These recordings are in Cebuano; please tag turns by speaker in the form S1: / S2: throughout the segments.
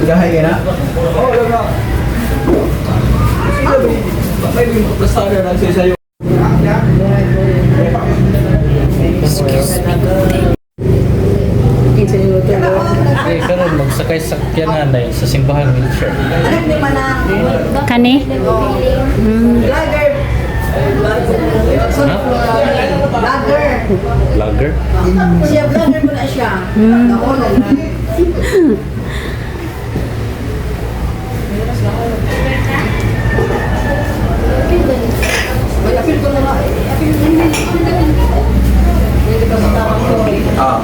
S1: Gahay ka na? Oo, wala na. Sila ba? May basta na siya sa'yo.
S2: Excuse me.
S3: Eh, karon magsakay sa sakyanan dahil sa simbahan wheelchair.
S2: Kani?
S4: Vlogger.
S3: Ha?
S4: Vlogger.
S3: Vlogger?
S4: Siya, vlogger mo na siya. Ako na lang. May appeal ko na nga. Appeal ko na. Pwede ka matawag ko.
S1: Ah.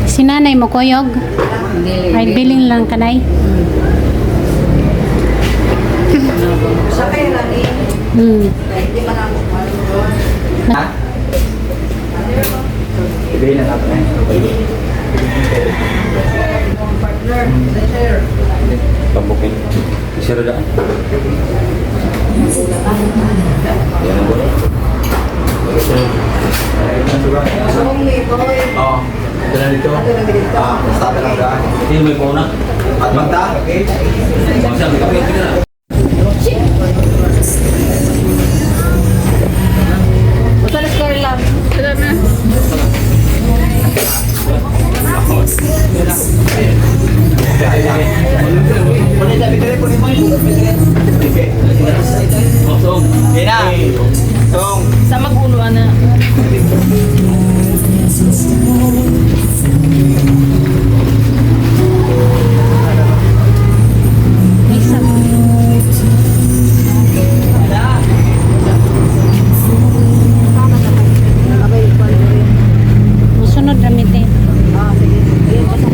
S2: Si nanay mo kuyog? Ay, bilin lang kanay.
S4: Sa kaya lang eh. Hindi man ako ano doon.
S1: Ha? Ibigay na natin eh.
S4: Partner. Sir.
S3: Pambukin. Isiro daan. Yan ang bulo.
S4: Song ni Boy.
S1: Oo. Ito na dito.
S4: Ito na dito.
S1: Ah, basta na lang daan.
S3: Hindi may pauna.
S1: At magta. Okay.
S3: Bangsa, may kape ka na.
S4: Basta na score lang.
S3: Song.
S1: Ina. Song.
S5: Sa magulo ana.
S2: Isa. Musunod ramite.
S4: Ah, sige. Ayun, basta.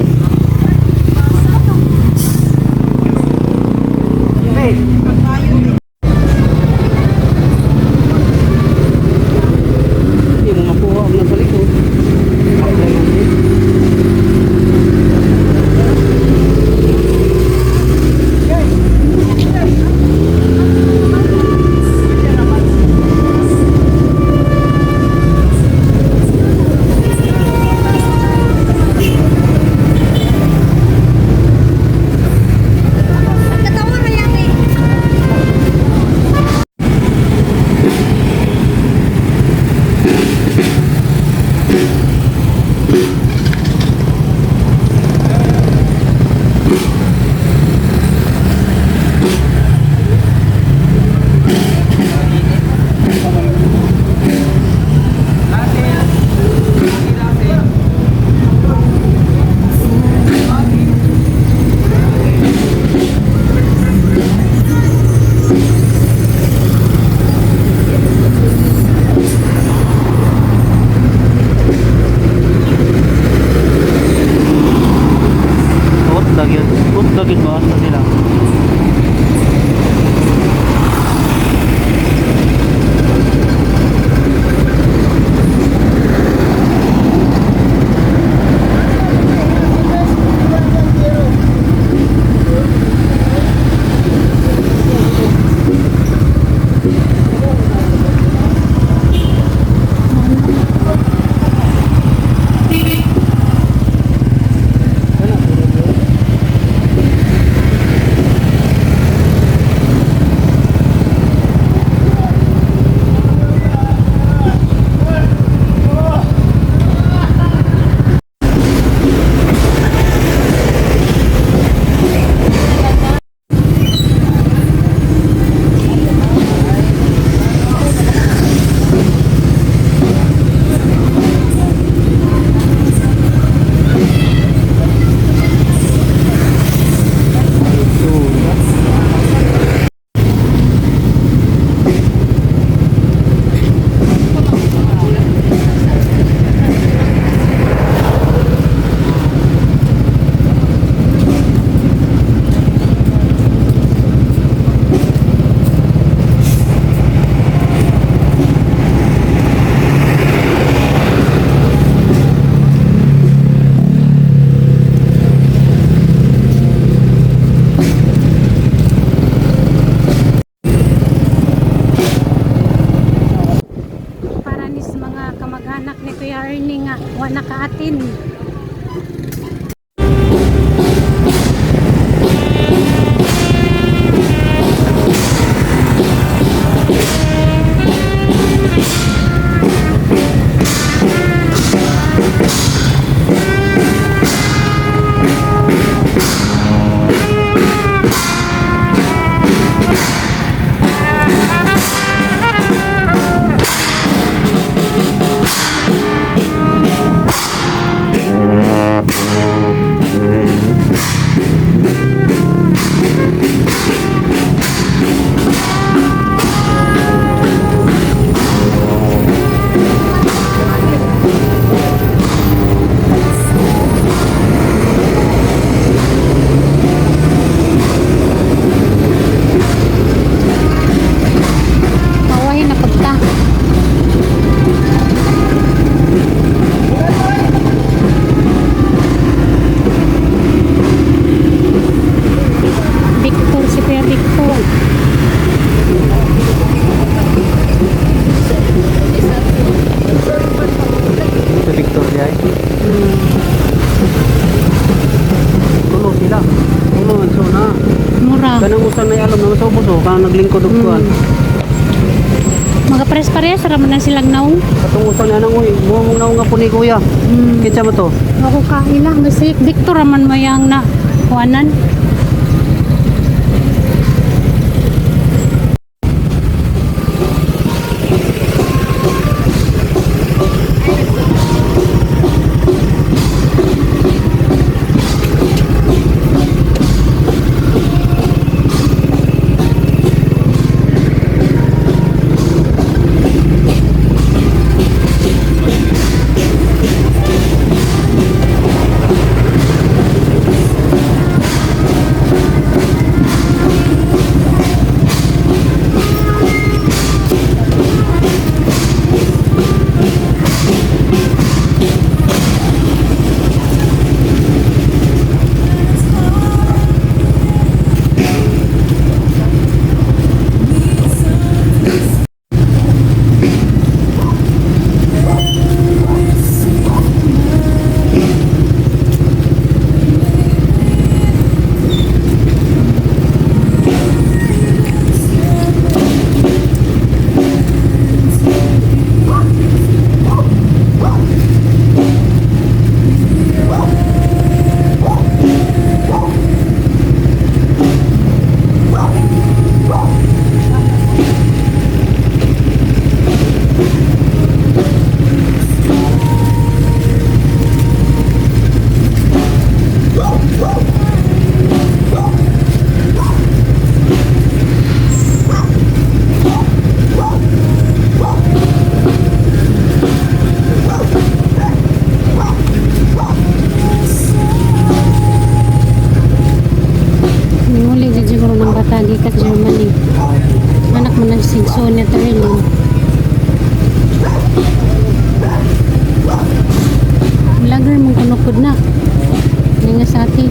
S5: Hindi mo makuha ang nasa likod. Ut lagi, ut lagi ba sa nila? Man, so na.
S2: Mura.
S5: Kanang usan na alam naman sa ubos oh, kanang naglingkod og kuan.
S2: Mga pares-pares ra man na silang naong.
S5: Katong usan na nang uy, mo mong naong nga po ni kuya. Kinsa mo to?
S2: Ako kaila, masik Victor raman mo yang na kuanan. Muli jud siguro ng bata gikan Germany. Anak man ng sigso niya Terlin. Vlogger mong kunukod na. Hindi nga sa atin.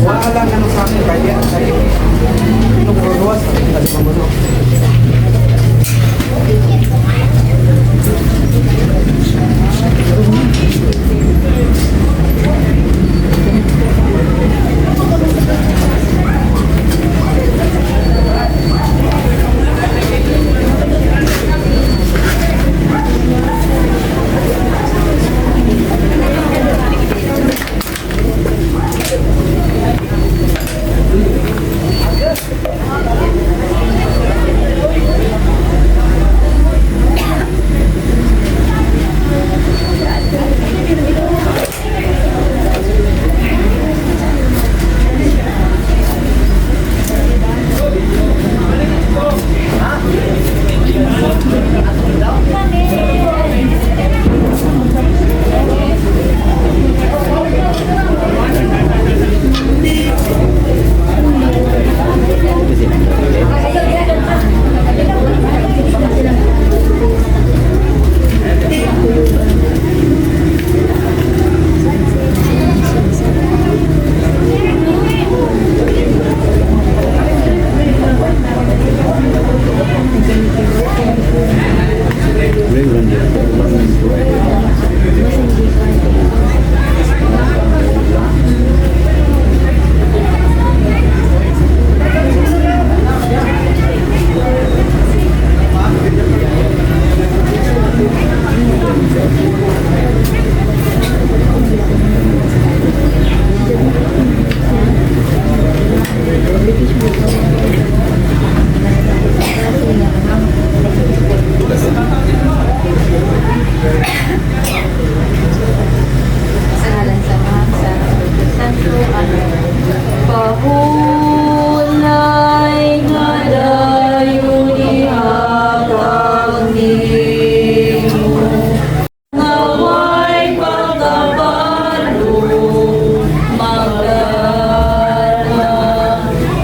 S1: Wala na sa akin kaya kaya. Nung ruwas kasi mamuno.
S4: Sa ngalan sa Ama, sa Santo, Amen. Pahulay nga dayon ihatag nimo, Naway pagkabalo, magdala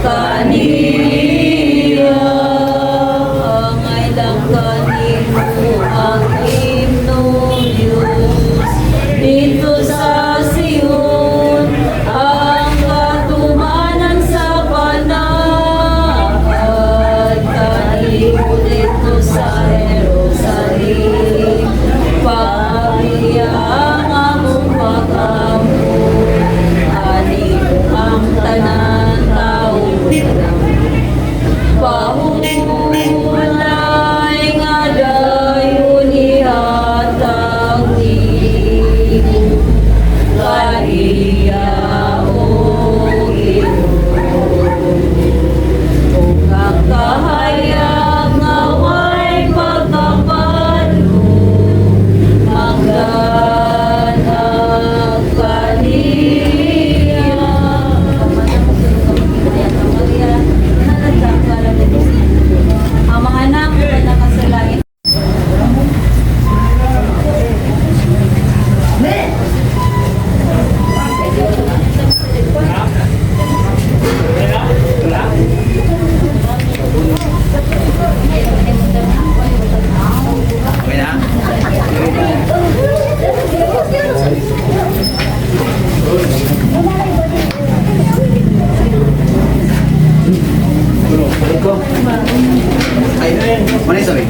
S4: kaniya. Angay lang kanimo ang himno Diyos. Dito sa Sion, ang katumanan sa panaad, kanimo dito sa Jerusalem. Pamilya ang among pag-amo, kanimo ang tanan tao. Pahulay nga dayon ihatag nimo kaniya o Ginoo. Ug ang kahayag nga way pagkabalo, mangganag kaniya. Amahan na nakasalangit.
S1: Okay na? Ay, manay sorry.